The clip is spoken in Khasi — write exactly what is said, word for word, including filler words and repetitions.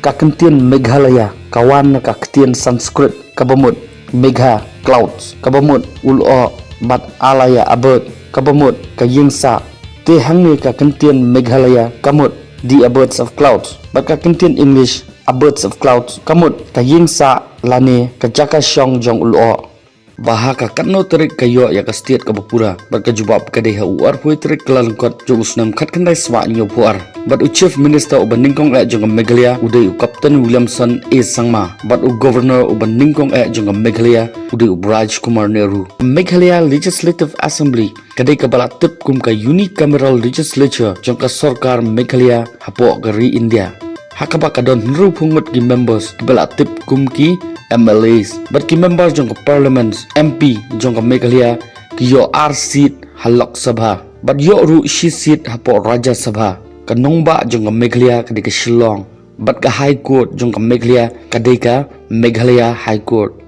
Ka kyntien Meghalaya ka wan na ka ktien Sanskrit kaba mut Megha, clouds, kaba mut u lyoh, bad Alaya, abode, kaba mut ka ïingsah. Te hangne ka kyntien Meghalaya ka mut the abodes of clouds, bad ka kyntien English abodes of clouds ka mut ka ïingsah lane ka jaka shong jong u lyoh. Ba ha ka katno tarik ka ïoh ïa ka state kaba pura, bad ka jubab ka dei ha u arphew tarik Kyllalyngkot jong u snem khatkhyndai spah hynñiewphew ar. Bad u Chief Minister uba nyngkong eh jong ka Meghalaya u dei u Captain Williamson A Sangma, bad u Governor uba nyngkong eh jong ka Meghalaya u dei u Raj Kumar Nehru. Meghalaya Legislative Assembly ka dei kaba la tip kum ka unicameral legislature jong ka sorkar Meghalaya hapoh ka ri India, ha kaba ka don hynriewphew ngut ki members kiba la tip kum ki M L As, bad ki member jong ka Parliament, M P, jong ka Meghalaya ki ïoh ar seat ha Lok Sabha, bad ïoh ruh shi seat hapoh Rajya Sabha. Ka nongbah jong ka Meghalaya ka dei ka Shillong, bad ka High Court jong ka Meghalaya ka dei ka Meghalaya High Court.